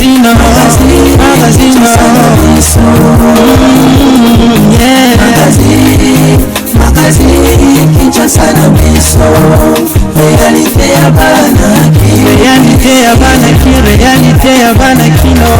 Magazine, magazine, yeah. Magazine, Kinshasa na biso, réalité ya bana. Réalité ya bana ki, réalité ya bana kino.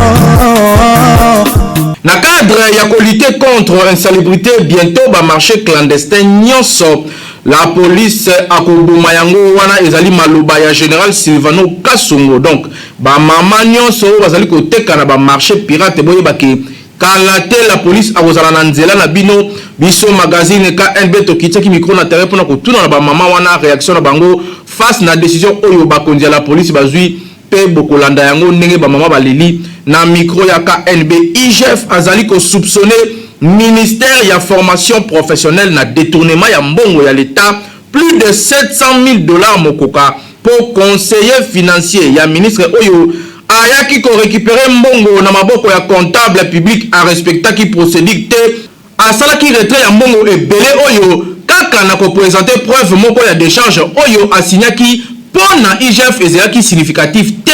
Na cadre ya kolutter contre insalubrité, bientôt bamarché clandestin nyonso la police akoboma yango. Wana ezali maloba ya général Silvano Kasongo. Donc bamama nyonso oyo bazali koteka na bamarché pirate, boyebake kala te la police akozala na nzela na bino. Biso magazine KNB tokitiaki micro na terrain mpona kotuna na bamama wana réaction na bango face na décision oyo bakonzi ya la police bazwi, mpe bokolanda yango ndenge bamama baleli na micro ya KNB. IGF azali kosoupçonner ministère ya formation professionnelle na détournement ya mbongo ya l'État, plus de 700 000 $ mokoka, mpo conseiller financier ya ministre oyo ayaki korécupérer mbongo na maboko ya comptable public arespectaki procédure te, asalaki retrait ya mbongo ebele oyo kaka na koprésenter preuve moko ya décharge oyo asignaki mpo na IGF ezalaki significatif te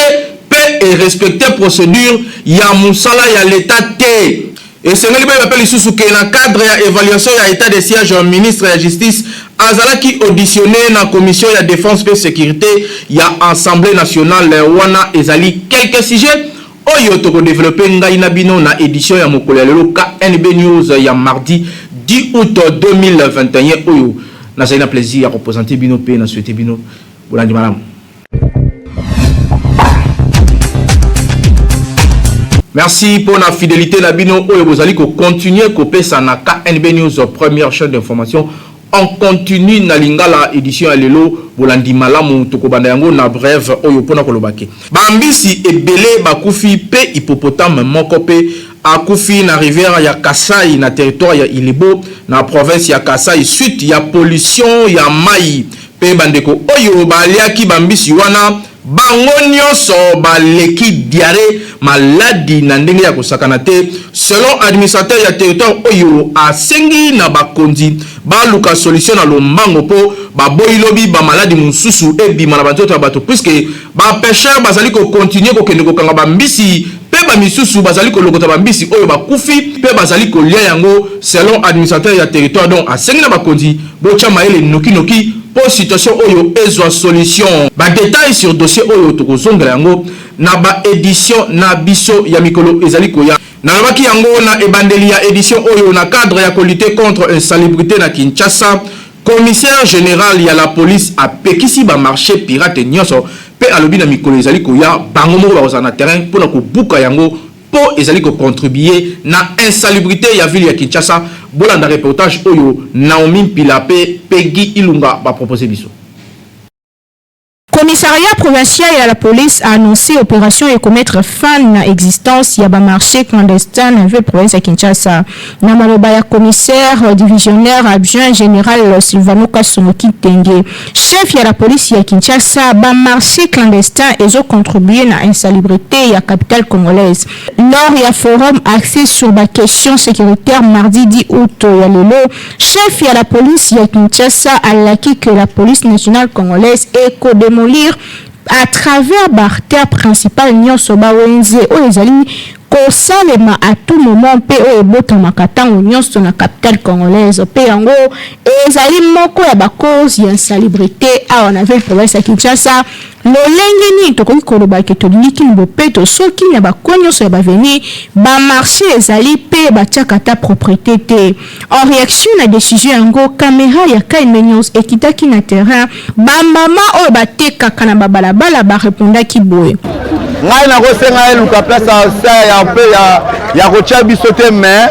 mpe erespecte procédure ya mosala ya l'État te. Esengeli boyeba mpe lisusu ke na cadre ya évaluation ya état de siège, ministre ya justice azalaki auditionné na commission ya défense mpe sécurité ya Assemblée nationale. Wana ezali quelques sujets oyo tokodévelopper ngai na bino na édition ya mokolo ya lelo, KNB News ya mardi 10 août 2021, oyo nazali na plaisir ya koprésenter bino mpe na souhaite bino bolandi malamu. Merci pour la fidélité na bino oyo bozali kocontinue kopesa na KNB News, première chaîne d'information en continu na lingala. Édition ya lelo, bolandi malamu, tokobanda yango na brève oyo mpona koloba ke bambisi ebele bakufi mpe hippopotame moko mpe akufi na rivière ya Kasai, na territoire ya Ilebo, na province ya Kasai, suite ya pollution ya mai. Mpe bandeko oyo baliaki bambisi wana, bango nyonso baleki diarrhée, maladi na ndenge ya kosakana te. Selon administrateur ya territoire oyo, asengi na bakonzi baluka solution na lombango mpo baboyi lobi bamaladi mosusu ebima na banzoto ya bato, puisque bapêcheur bazali kocontinuer kokende kokanga bambisi mpe bamisusu bazali kolokota bambisi oyo bakufi mpe bazali kolia yango, selon administrateur ya territoire. Donc asengi na bakonzi botya mayele nokinoki mpo situation oyo ezwa solution. Badétail sur dossier oyo, tokozongela yango na baédition na biso ya mikolo ezali koya. Nalobaki yango na ebandeli ya édition oyo, na cadre ya kolutter contre insalubrité na Kinshasa, commissaire général ya la police apekisi bamarché pirate nyonso mpe alobi na mikolo ezali koya bango moko bakozala na terrain mpona kobuka yango, mpo ezali kocontribuer na insalubrité ya ville ya Kinshasa. Bolanda reportage oyo Naomi Mpila mpe Pegi Ilunga bapropose biso. Commissariat provincial ya la police a annoncé opération ekomettre fin na existence ya bamarché clandestin na ville province ya Kinshasa. Na maloba ya commissaire divisionnaire adjoint général Silvano Kasongo Kitenge, chef ya la police ya Kinshasa, bamarché clandestin ezocontribuer na insalubrité ya capitale congolaise. Lors ya forum axé sur baquestion sécuritaire mardi 10 août ya lelo, chef ya la police ya Kinshasa alaki que la police nationale congolaise ekodémolir à travers baartère principale nyonso bawenze oyo ezali kosalema à tout moment mpe oyo ebotamaka ntango nyonso na capitale congolaise, mpe yango ezali moko ya bacause ya insalubrité awa na ville province ya Kinshasa. Lolenge nini tokoki koloba ke tolingi kini bopeto soki na bacoin nyonso ya baavenue bamarché ezali mpe batiaka ata propriété te? En réaction na décision yango, caméra ya KNB News ekitaki na terrain. Bamama oyo batekaka na babalabala barepondaki boye. Ngai nakosenga eluka place ya mpe ya kotia biso te, mais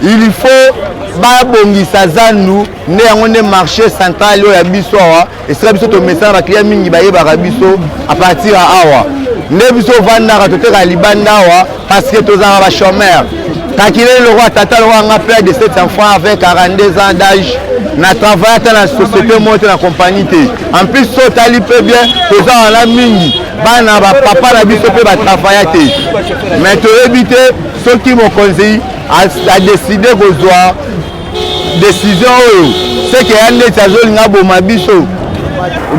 il faut babongisa zandu nde yango nde marché central oyo ya biso awa, esika biso tomesana. Baclient mingi bayebaka biso à partir ya awa nde biso ovandaka, totekaka libanda awa parce que tozalaka bachômeur. Kakile lokwa tata lokwa nga, père de 7 enfants avec 42 ans d'âge, na travaille ata na société moko te, na compagnie te. En plus, so otali mpe bien, toza wana mingi bana bapapa na biso mpe batravailla te. Mais toyebi te soki mokonzi adécider kozwa décision oyo, seke ya ndeti azolinga boma biso.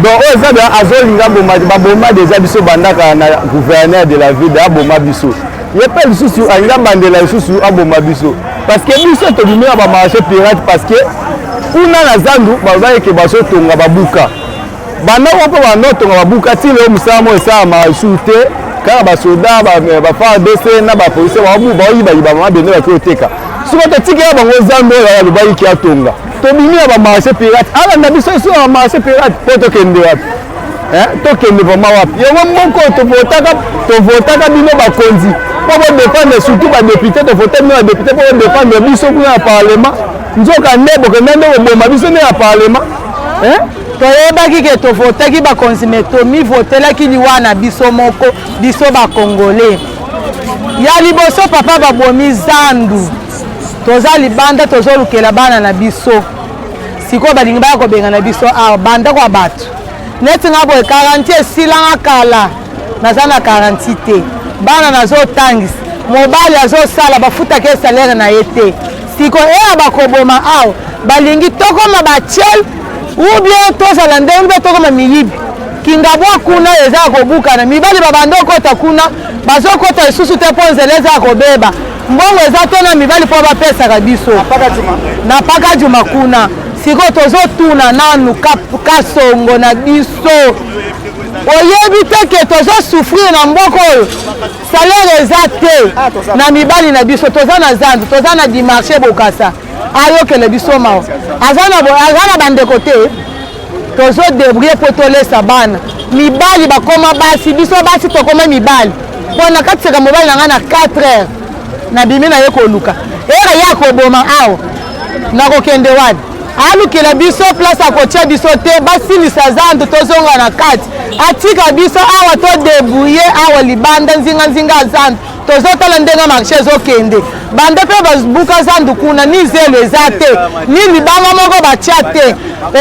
Donc oyo eza bien, azolinga boma, baboma deja biso bandaka na gouverneur de la ville aboma biso, ye mpe lisusu alingi abandela lisusu aboma biso, parce que biso tobimi na bamarché pirate, parce que kuna na zandu balobaki ke bazotonga, babuka bandako mpe banda otonga, babuka ti lelo. Mosala moko esalamaka lisusu te, kaka basoda ba FARDC na bapolisier baoyibayiba mabende, baki oteka. Soki totikela bango zambe oyo alobaki ke atonga, tobimi na bamarché pirate, alanda biso so na bamarché pirate mpo tokende wapi? Tokende vraiment wapi? Yango moko tovotaka bino bakonzi mpo bodéfendre, surtout badéputé. Tovote bino badéputé mpo bodéfendre biso kuna na parlement, nzoka nde bokenda nde koboma biso nde na parlement. Toyebaki ke tovotaki bakonzi, me tomivotelaki liwa na biso moko, biso bakongole. Ya liboso, papa, babomi zandu, toza libanda, tozolukela bana na biso. Sikoyo balingi baya kobengana biso awa, bandako ya bato. Neti nga boye, garantie esilanga kala, naza na garantie te. Bana nazotangisa, mobali azosala, bafutaka salaire na ye te. Sikoyo eya bakoboma awa, balingi tokoma batiel ou bien tozala ndenge mpe tokoma miyibi. Kingabwa kuna eza ya kobukana, mibali babanda okota kuna, bazokota lisusu te mpo nzela eza ya kobeba, mbongo eza te na mibali mpo bapesaka biso na Pakadjuma kuna. Sikoyo tozotuna nanu Kasongo na biso, oyebi te ke tozosouffrir na mboka oyo? Salaire eza te na mibali na biso, toza na zandu, toza na dimarché Bokasa. Ayokele biso mawa, aza na bandeko te. Tozodébrouiller mpo tolesa bana. Mibali bakoma basi, biso basi tokoma mibali, mpo na katisaka mobali na ngai na 4 heures, nabimi na ye koluka ere ye akoboma awa. Nakokende wapi? Alukela biso place akotia biso te, basilisa zandu, tozonga na kati. Atika biso awa, todébrouiller awa libanda, nzinganzinga ya zandu. Tozotala ndenge marché ezokende, bande mpe babuka zandu kuna, ni zelo eza te, ni libanga moko batia te,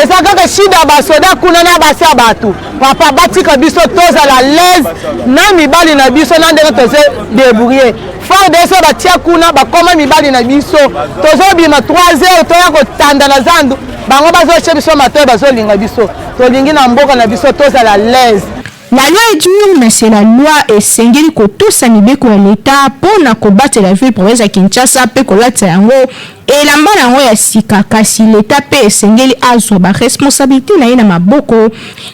eza kaka shida basoda kuna na basi ya bato. Papa, batika biso tozala l'aise na mibali na biso na ndenge tozo débrouiller. FARDC batia kuna, bakoma mibali na biso. Tozobima 3 heures, toya kotanda na zandu, bango bazotia biso matoyi, bazolinga biso. Tolingi na mboka na biso tozala l'aise. La loi est dure, mais c'est la loi. Esengeli kotosa mibeko ya leta mpona kobatela ville province ya Kinshasa mpe kolatisa yango elamba na yango ya sika. Kasi leta mpe esengeli azwa baresponsabilité na ye na maboko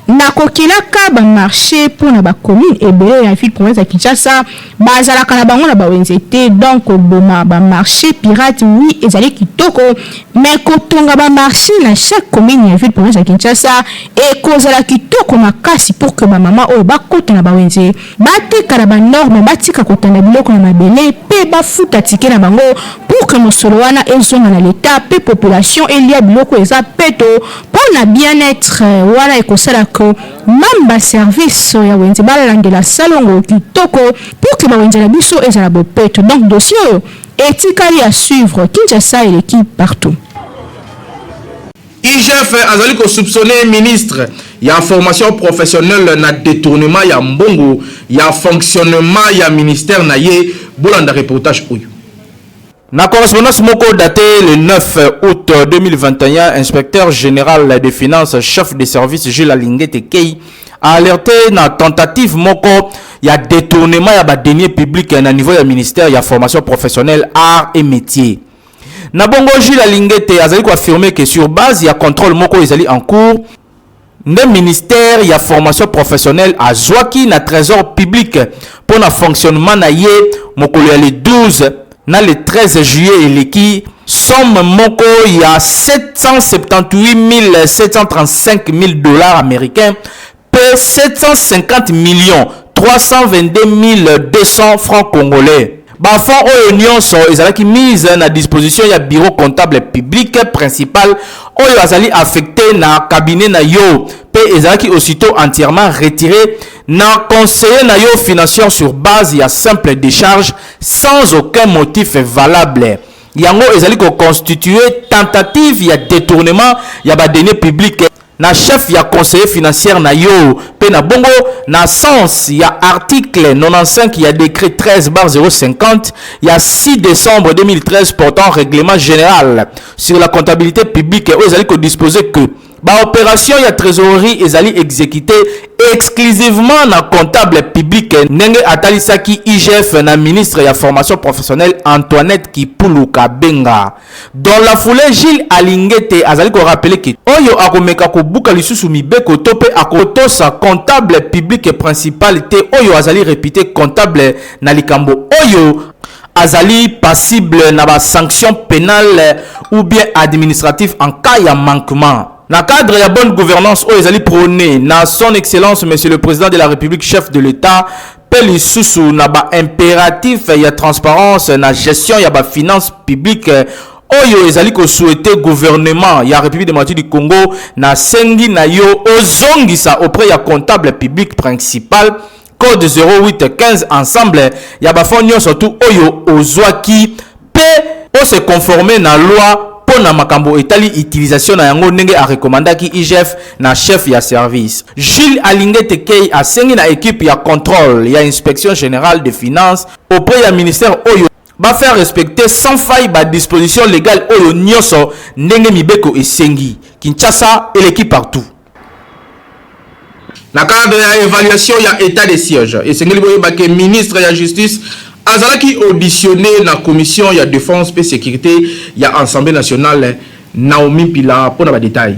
na kokelaka bamarché mpona bacommune ebele ya ville province ya Kinshasa bazalaka na bango na bawenze te. Donc koboma bamarché pirate, oui, ezali kitoko, mais kotonga bamarché na chaque commune ya ville province ya Kinshasa ekozala kitoko makasi, pour que bamama oyo bakota na bawenze bateka na banorme, batika kotanda biloko na mabele mpe bafuta ticket na bango, pour que mosolo wana ezonga na leta mpe population elia biloko eza peto mpo na bien-être. Wana ekosala ke même baservice ya wenze balandela salongo kitoko pour que bawenze na biso ezala bopeto. Donc dossier oyo etikali à suivre. Kinshasa eleki partout. IGF azali kosoupçonner ministre ya formation professionnelle na détournement ya mbongo ya fonctionnement ya ministère na ye. Bolanda reportage oyo. Na correspondance moko datée le 9 août 2021, inspecteur général des finances, chef de service Jules Alingete Key a alerté na tentative moko ya détournement ya badeniers publics na niveau ya ministère ya formation professionnelle, art et métier. Na bongo, Jules Alingete azali koaffirmer que sur base ya contrôle moko ezali en cours nde ministère ya formation professionnelle azwaki na trésor public mpo na fonctionnement na ye mokolo ya le 12 na le 13 juillet eleki, somme moko ya 778 735 000 dollars américains mpe 750 millions 322 200 francs congolais. Bafonds oyo nyonso ezalaki mise na disposition ya bureau comptable public principal oyo azali affecté na cabinet na yo, mpe ezalaki aussitôt entièrement retiré na conseiller na yo financier sur base ya simple décharge sans aucun motif valable. Yango ezali koconstituer tentative ya détournement ya badeniers publics na chef ya conseiller financière na yo, mpe na bongo, na sens ya article 95 ya décret 13/050 ya 6 décembre 2013 portant règlement général sur la comptabilité publique, oyo ezali kodispose que Ba operations ya tresorerie ezali executer exclusivement na comptable public ndenge atalisaki IGF na ministre ya formation professionnelle Antoinette Kipulu Kabenga. Dans la foulée, Jules Alingete azali ko rappeler que oyo akomeka kobuka lisusu mibeko to pe akotosa comptable public principal te oyo azali reputé comptable na likambo oyo azali passible na ba sanctions penales ou bien administratives en cas ya manquement. Na cadre ya bonne gouvernance oyo ezali prônée na son excellence monsieur le président de la République chef de l'État mpe lisusu na ba impératif ya transparence na gestion ya ba finances publiques oyo ezali ko souhaiter gouvernement ya République démocratique du Congo, nasengi na yo ozongisa auprès ya comptable public principal code 0815 ensemble ya ba fonds nyonso tu oyo ozwaki mpe ose conformer na loi mpo na makambo etali utilisation na yango, ndenge arekomandaki IGF na chef ya service. Jules Alingete Key asengi na équipe ya contrôle ya Inspection générale de finances auprès ya ministère oyo bafaire respecter sans faille badisposition légale oyo nyonso ndenge mibeko esengi. Kinshasa eleki partout. Na cadre ya évaluation ya état de siège, esengeli boyeba ke ministre ya Justice azalaki auditionné na commission ya défense mpe sécurité ya Assemblée nationale. Naomi Mpila mpona badétail.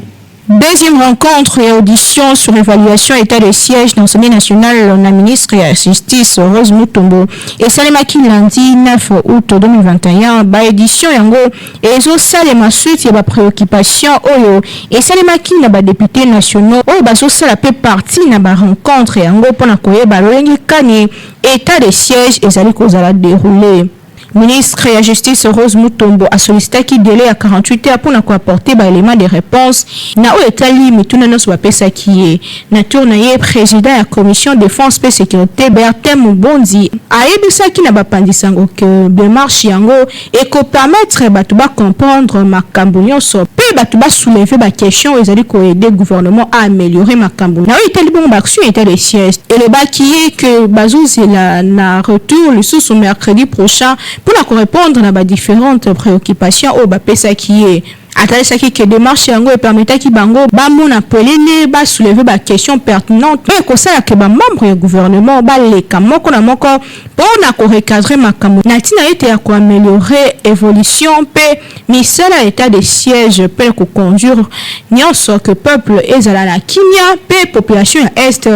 Deuxième rencontre et audition sur évaluation état de siège dans l'Assemblée nationale na ministre ya Justice Rose Mutombo esalemaki lundi 9 août 2021. Baaudition yango ezosalema suite ya bapréoccupation oyo esalemaki na badéputé nationaux oyo bazosala mpe partie na barencontre yango mpona koyeba lolenge kani état de siège ezali kozala déroulé. Ministre ya Justice Rose Mutombo asollicitaki délai ya 48 heures mpona koapporter baélément de réponse na oyo etali mituna nyonso bapesaki ye. Na tour na ye, président ya commission défense mpe sécurité Bertin Mubondi ayebisaki na bapandisango ke démarche yango ekopermettre bato bacomprendre makambo nyonso mpe bato basoulever baquestion oyo ezali koaider gouvernement à améliorer makambo na oyo etali bongo baaction état de siège. Elobaki ye ke bazozela na retour lisusu mercredi prochain mpona korépondre na badifférentes préoccupations oyo bapesaki ye. Atalisaki ke démarche yango epermetaki bango bamona polele, basoulever baquestion pertinente oyo ekosalaka bamembre ya gouvernement baleka moko na moko mpona korecadrer makambo na ntina ete ya koaméliorer évolution mpe misala ya état de siège mpe koconduire nyonso ke peuple ezala na kimia mpe population ya Est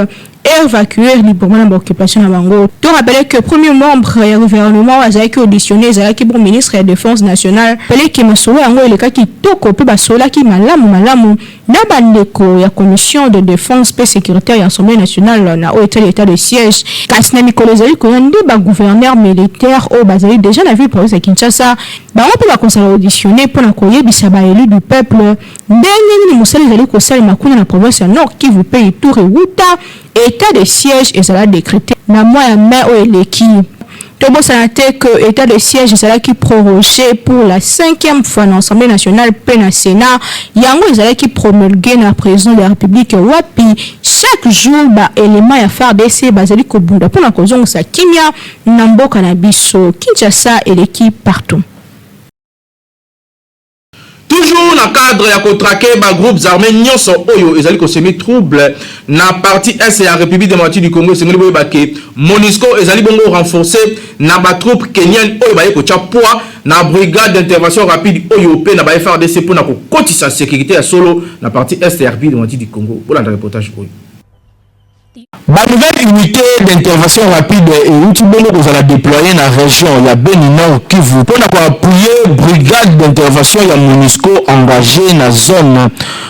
évacuer librement na baoccupation na bango. To rappeler que premier membre ya gouvernement azalaki auditionné ezalaki bon ministre ya Défense nationale. Peleke masolo yango elekaki kitoko mpe basololaki malamu malamu na bandeko ya commission de défense mpe sécurité ya Assemblée nationale na oyo etali état de siège. Kasi na mikolo ezali koya nde bagouverneur militaire oyo bazali déjà na ville province ya Kinshasa, bango mpe bakozala auditionné mpona koyebisa baélu du peuple ndenge nini mosala ezali kosalema kuna na province ya Nord Kivu mpe Ituri wuta état de siège ezala décrété na mois ya mai oyo eleki. Tobosana te que état de siège ezalaki prorogé pour la cinquième fois na Assemblée nationale mpe na Sénat. Yango ezalaki promulgué na président de la République, wapi chaque jour baélément ya FARDC bazali kobunda mpona kozongisa kimia na mboka na biso. Kinshasa eleki partout. Toujours na cadre ya kotraquer bagroupes armés nyonso oyo ezali kosemer trouble na partie Est ya République démocratique du Congo, esengeli boyeba ke MONUSCO ezali bongo renforcé na batroupe kenyan oyo baye kotya poids na brigade d'intervention rapide oyo mpe na ba FARDC mpona kokotisa sécurité ya solo na partie Est ya République démocratique du Congo. Bolanda reportage oyo. Banouvelle unité d'intervention rapide euti bongo kozala déployé na région ya Beni, Nord Kivu, mpona koappuyer brigade d'intervention ya MONUSCO engagé na zone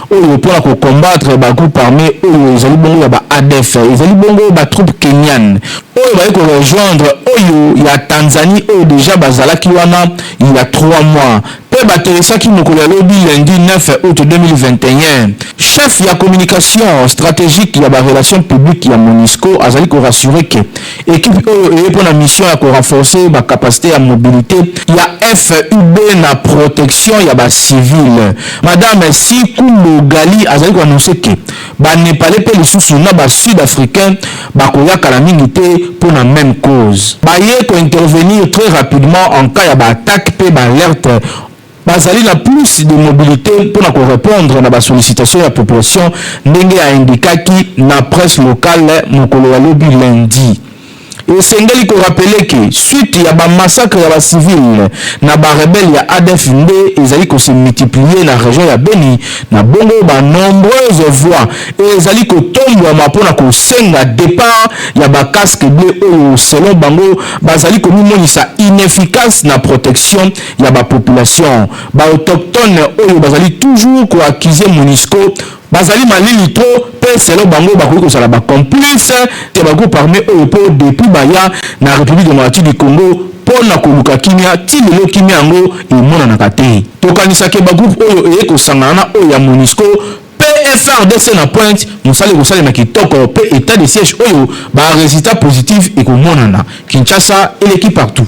oyo mpona kocombattre bagroupe armé oyo ezali bongo ya ba ADF. Ezali bongo batroupe kenyane oyo baye korejoindre oyo ya Tanzanie oyo déjà bazalaki wana il y a 3 mois mpe bateresaki mokolo ya lobi lundi 9 août 2021. Chef ya communication stratégique ya barelation publique ya MONUSCO azali korassurer ke équipe oyo eye mpona mission ya korenforcer bacapacité ya mobilité ya FUB na protection ya bacivile. Madame Sikumbo Gali azali koannoncer ke banépalais mpe lisusu na basud africain bakoyakala mingi te mpona même cause, baye kointervenir très rapidement en cas ya baattaque mpe baalerte. bazali na plus de mobilite mpo na ko repondre na ba sollicitations ya population ndenge a indikaki na presse locale mokolo ya lobi lundi. Esengeli ko rappeler que suite ya ba massacres ya ba civils na ba rebelles ya adf nde ezali ko se multiplier na region ya Beni, na bongo ba nombreuses voix ezali kotombwama mpo na kosenga depart ya ba casques bleus oyo selon bango bazali komimonisa inefficaces na protection ya ba populations. Ba autochtones oyo bazali toujours ko accuser Monusco bazali malili trop mpe selon bango bakoki kozala ba complices ya ba groupes armes oyo mpo depuis baya na Republique democratique du Congo mpo na koluka kimia ti lelo kimia yango emonanaka te. Tokanisa que ba groupes oyo eye kosangana na oyo ya Monusco mpe FARDC na pointe, mosala ekosalema kitoko mpe etat de siège oyo ba resultats positifs ekomonana. Kinshasa eleki partout.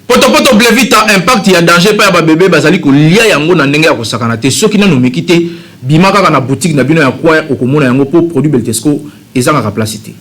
Potopoto Blevita impact ya danger epai ya ba bebe bazali kolia yango na ndenge ya kosakana te soki nanu omeki te bima kaka na boutique na bino ya coin okomona yango po produit Beltesco ezangaka place te.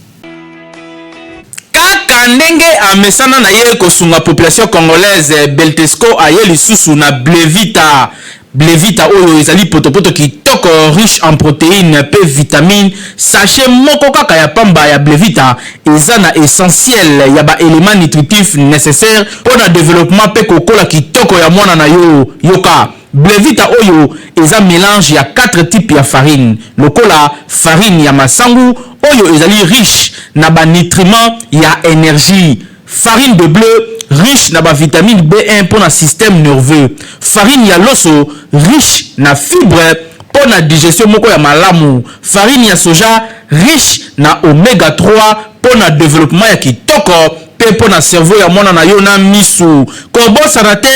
Kaka ndenge amesana na ye kosunga population congolaise, Beltesco aye lisusu na Blevita. Blevita oyo ezali potopoto kitoko riche en proteines pe vitamines, sachet moko kaka ya pamba ya Blevita eza na essentiel ya ba elements nutritifs necessaires pona developpement pe kokola kitoko ya mwana na yo. Yoka! Blevita oyo eza melange ya 4 types ya farine lokola farine ya masangu oyo ezali riche na ba nutriments ya energie, farine de ble riche na ba vitamines B1 mpo na système nerveux, farine ya loso riche na fibre mpo na digestion moko ya malamu, farine ya soja riche na omega 3 mpo na developpement ya kitoko mpe mpo na cerveau ya mwana na yo na misu. Kobosana te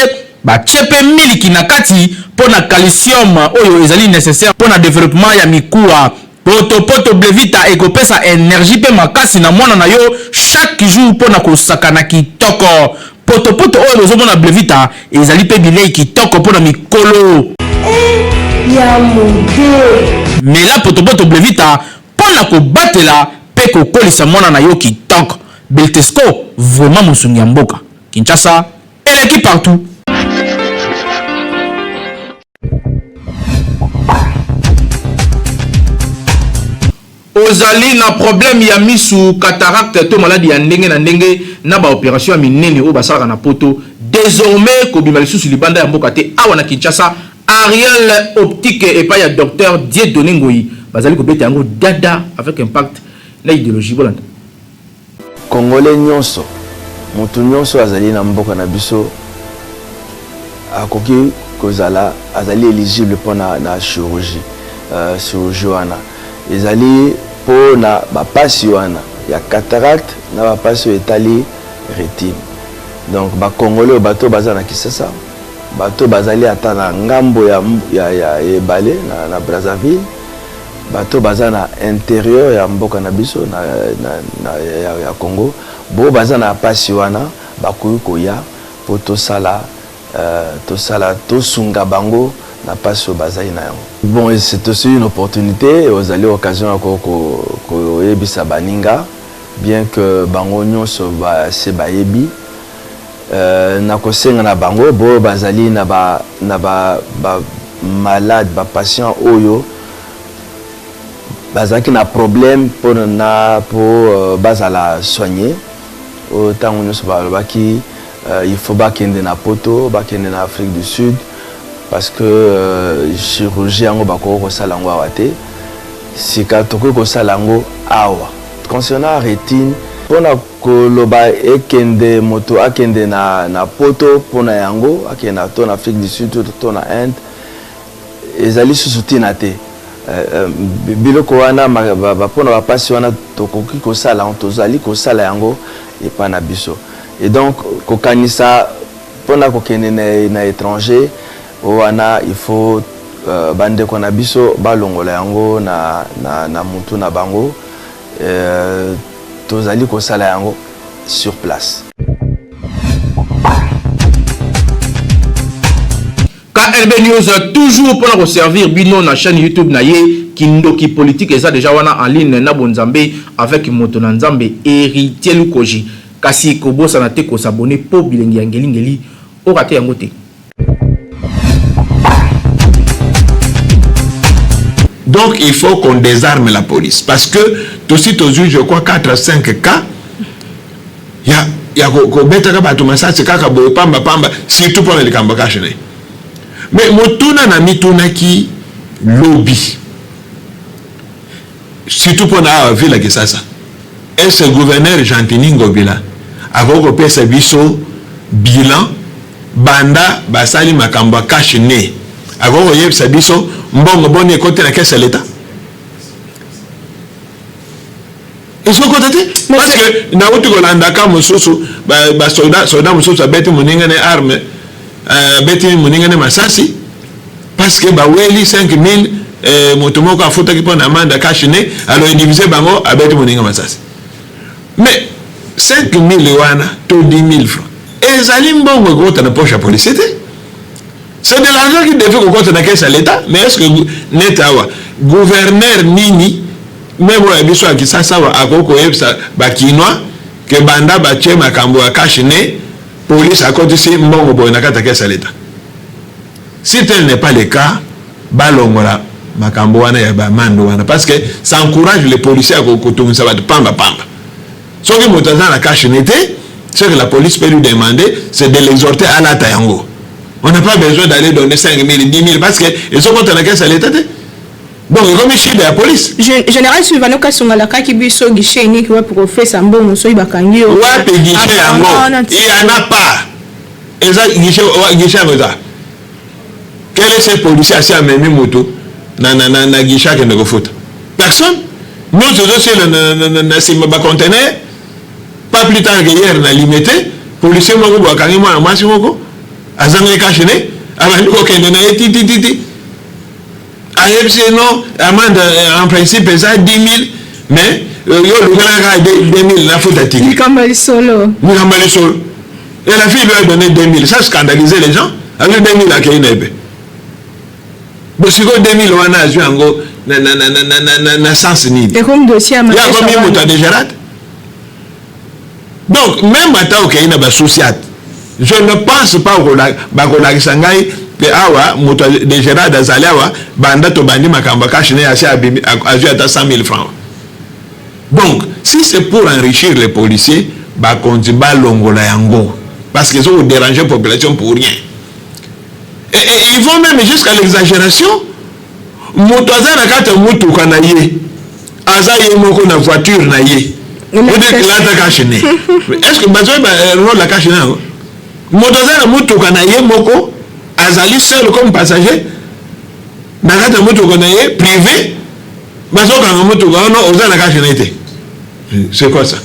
Batie pe miliki na kati po na calcium oyo ezali necessaire po na developpement ya mikuwa. Poto poto Blevita ekopesa energie pe makasi na mwana na yo chaque jour po na kosakana kitoko. Poto poto oyo bozo mona Blevita ezali pe bilei kitoko po na mikolo. Eh ya mode. Mela poto poto Blevita po na kobatela pe kokolisa mwana na yo kitoko. Beltesco vraiment mosungi ya mboka. Kinshasa eleki partout. Ozali na problème ya misu, cataracte to maladi ya ndenge na ndenge na ba operation ya minene oyo basalaka na poto, desormais kobima lisusu libanda ya mboka te, awa na Kinshasa, Ariel Optique epai ya Docteur Dieudonne Ngoyi bazali kobeta yango dada avec impact na ideologie. Bolanda. Congolais nionso, mutu nionso azali na mboka na biso akoki kozala azali eligible pona na chirurgie. Chirurgie wana ezali po na ba pasi wana ya cataracte na ba pasi oyo etali retine. Donc ba congolais oyo bato oyo baza na Kisasa, bato oyo bazali ata na ngambo ya ya ebale na na Brazzaville, Bato baza na interieur ya mboka na biso na, na, na, ya, ya Congo bo baza na pasi wana bakoki koya po tosala uh, tosala tosunga bango na pasi oyo bazali na yango. Bon, c'est aussi une opportunité, ozali occasion ya koyebisa baninga bien que bango nyonso se bayebi uh, na kosenga na bango bo bazali na ba, na ba, ba malade ba patient oyo bazalaki na problème mpo na mpo euh, bazala soigné oyo ntango nyonso balobaki euh, il faut bakende na poto bakende na Afrique du Sud parce que euh, chirurgie yango bakoki kosala yango awa te sika tokoki kosala yango awa concernant rétine mpona koloba ekende moto akende na, na poto mpona yango akende na to na Afrique du Sud to, to na Inde Ezali susu tina te. Biloko wana pona ba pasi wana tokoki kosala yango, tozali kosala yango epa na biso. Et donc kokanisa pona kokende na etranger wana il faut ba ndeko na biso balongola yango na mutu na bango. Tozali kosala yango sur place. KLB News toujours pona ko servir bino na chaîne YouTube na ye. kindoki politique eza dejà wana en ligne na bonzambe avec moto na nzambe Heritier Lukoji. Kasi kobosana te ko s'abonner po bilengi ya ngeli ngeli o rater yango te. Donc il faut qu'on désarme la police parce que tosi tozui je crois 4 à 5 cas ya ya kobetaka bato masasi kaka boye pamba pamba surtout mpona likambo ya cash mais motuna na mitunaki lobi surtout mpona awa ville ya Kisasa est ce gouverneur Gentiny Ngobila akoki kopesa biso bilan banda basali makambo ya cash ne akoki koyebisa biso mbongo boni ekoti na caisse ya l'etat ezokota te parce que nauti kolanda ka mosusu basoda soda mosusu abeti moninga ne arme euh, abeti moninga ne masasi parce que baweli 5000 euh, moto moko afutaki mpo na amande ya cash ne alors edivise bango abeti moninga masasi mais 5000 wana to 10000 francs ezali mbongo ekokota na poche ya policier te. C'est de l'argent qui devait kokota na caisse ya l'État, mais est-ce que net awa gouverneur nini meme oyo ya biso ya Kisasa awa akoki koyebisa ba kinois que banda batie makambo ya cash ne police akotisi mbongo boye na kati ya caisse ya l'État? Si tel n'est pas le cas, balongola makambo wana ya ba mando wana parce que ça encourage les policiers ya kotungisa bato pamba pamba. Soki moto aza na cash ne te, ce que la police peut lui demander, c'est de l'exhorter alata yango. On n'a pas besoin d'aller donner 5 000, 10 000 parce que ezokota na caisse ya l'État te. Donc ekomi shida ya police. Général Silvano Kasonga alakaki biso guichet unique wapi kofesa mbongo soki bakangi yo. Wapi guichet yango? Il y en a pas. Eza guichet guichet yango eza. Quel est ce policier asi amemi mutu na na na, na guichet akende kofuta? Personne. Nyonso ezosila na, na, na, na sima ba conteneur. Pas plus tard que hier na Limete, policier moko boye akangi mwana mwasi moko azangaki cash ne abandi kokende na ye titititi ayebisi ye non amende euh, en principe eza 10 000 mais euh, yo olukelaka kaka 2 000 nafuta tiki likambo ya lisolo likambo ya lisolo et la fille lui a donné 2 000 ça scandalisait les gens azwi 2 000 akei na ye mpe bo sikoyo 2 000 wana azwi yango na, na, na, na, na, na, na sens nini ekomi dossier ya akomi moto ya degerate Donc meme ata okeyi na ba sous-ciat je ne pense pas bakolakisa ngai ke awa moto de Gerard azali awa banda tobandi makambo ya cash ne asi abimi azwi ata 100 000 francs. Donc si c'est pour enrichir les policiers bakonzi balongola yango parce que ezo déranger population pour rien. Et, et ils vont même jusqu'à l'exagération. Moto aza na kati ya motuka na ye aza ye moko na voiture na ye lata cache nez est ce que bazo ba euh, rôle ya cache nez yango moto aza na motuka na ye moko azali seul comme passager na kati ya motuka na ye privé bazokanga motuka wana oza na cache nez te c'est quoi ça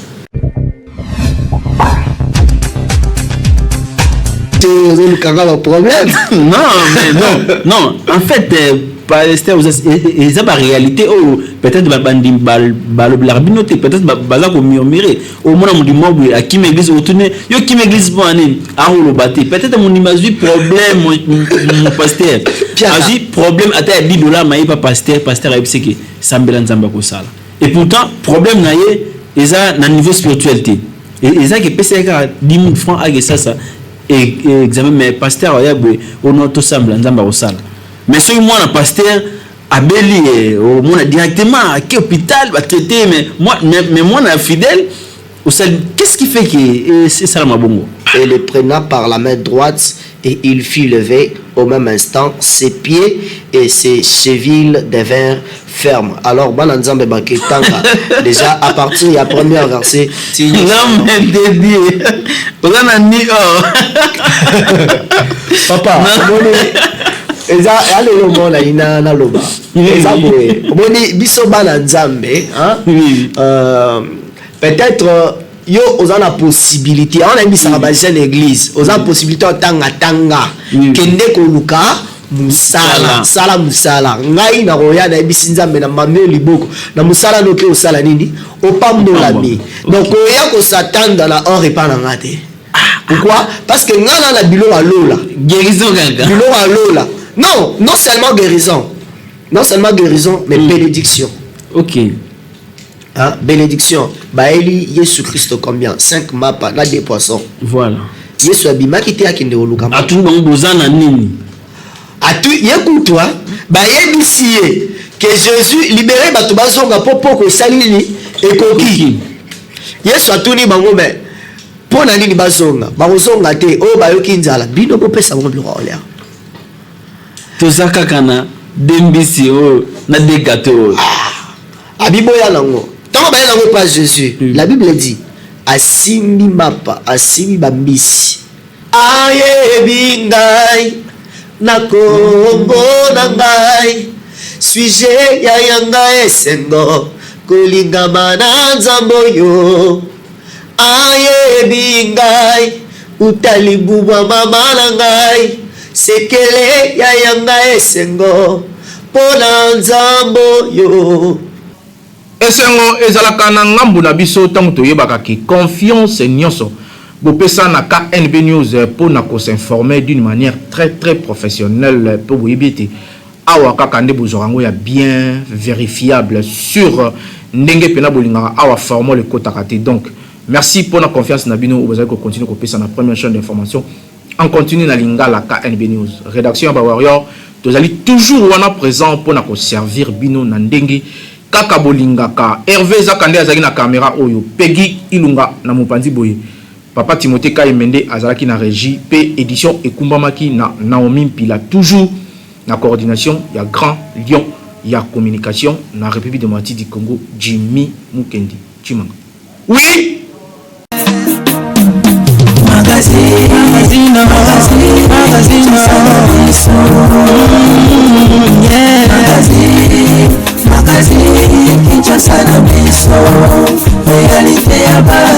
ozolukanga baproblème non mais non non en fait euh, pasteur eza baréalité oyo peut-être bandimi balobelaka bino te peut-être baza komurmure omona mondimi moko boye akimi église otune yo kimi église mpo na nini akoloba te peut-être mondimi azwi problème mon pasteur azwi problème ata ya 10 dollar maye pa pasteur pasteur ayebisi ke sambela nzambe akosala Et pourtant problème na ye eza na niveau spirituel te. Eza ke pesa ye kaka 10 000 francs ake sasa examen mais pasteur aya boye ono tosambela nzambe akosala. Mais soki mwana pasteur abeli eh, omona directement ake hôpital ba traiter mais moi mais, mais mwana ya fidèle osali qu'est-ce qui fait que eh, esalama bongo? Et le prenant par la main droite, et il fut levé au même instant, ses pieds et ses chevilles devinrent fermes. Alors, bana nzambe baketanga déjà à partir ya première verset ti Non mais dédié. Oza na ni or. Papa, omoni eza alelo mona ina naloba eza boye omoni biso bana nzambe hein? Euh, peut-être yo oza na possibilité yango nayebisaka ba jeune église oza na possibilité otanga tanga kende koluka mosala sala mosala ngai nakoya nayebisi nzambe na mami yo liboko na mosala noki osala nini opambolami donc koya kosatanda na or epa na nga te pourquoi parce que ngai na na biloko ya lola guérison kaka biloko ya lola non non seulement guérison. Non seulement guérison, mais bénédiction. Ok. Hein? Bénédiction. Baeli Yesu Christo combien? 5 mapa na 2 poissons. Voilà. Yesu abimaki te akende koluka. Atuni bango boza na nini? Atu ye kutu bayebisi ye que Jésus libéré bato bazonga po poko esali nini ekoki. Yesu atuni bango me mpo na nini bazonga? Bakozonga te oyo bayoki nzala, bino bopesa bango biloko ya kolia. Toza kaka na de mbisi oyo na de gâteau oyo. Ah, abiboya nango. Ntango baye nango epa Jésus, la Bible dit asimbi mapa, asimbi bambisi. Ayebi ngai na kombo na ngai, sujet ya yanga esengo kolingama na Nzambe oyo. Ayebi ngai uta libubwa mama na ngai, sekele ya yanga esengo mpo na Nzambe oyo. Esengo ezalaka na ngambo na biso tango toyebaka ke confiance nionso bopesa na KNB News po na ko s'informer d'une manière très très professionnelle po boyebi ete awa kaka nde bozwaka yango ya bien verifiable sur ndenge pena bolingaka awa formol ekotaka te. Donc merci pona confiance na bino oyo bozali ko continuer kopesa na première chaine d'information en continu na lingala KNB News. Redaction ya ba warrior tozali toujours wana present pona ko servir bino na ndenge kaka bolingaka. Herve Zaka nde azalaki na camera oyo, Peggy Ilunga na mopanzi boye, Papa Timothee Kayembe nde azalaki na regie pe edition ekumbamaki na Naomie Mpila toujours na coordination ya Grand Lion ya communication na Republique democratique du Congo Jimmy Mukendi Tshimanga. Oui! Magazine, Kinshasa na biso, réalité ya ba.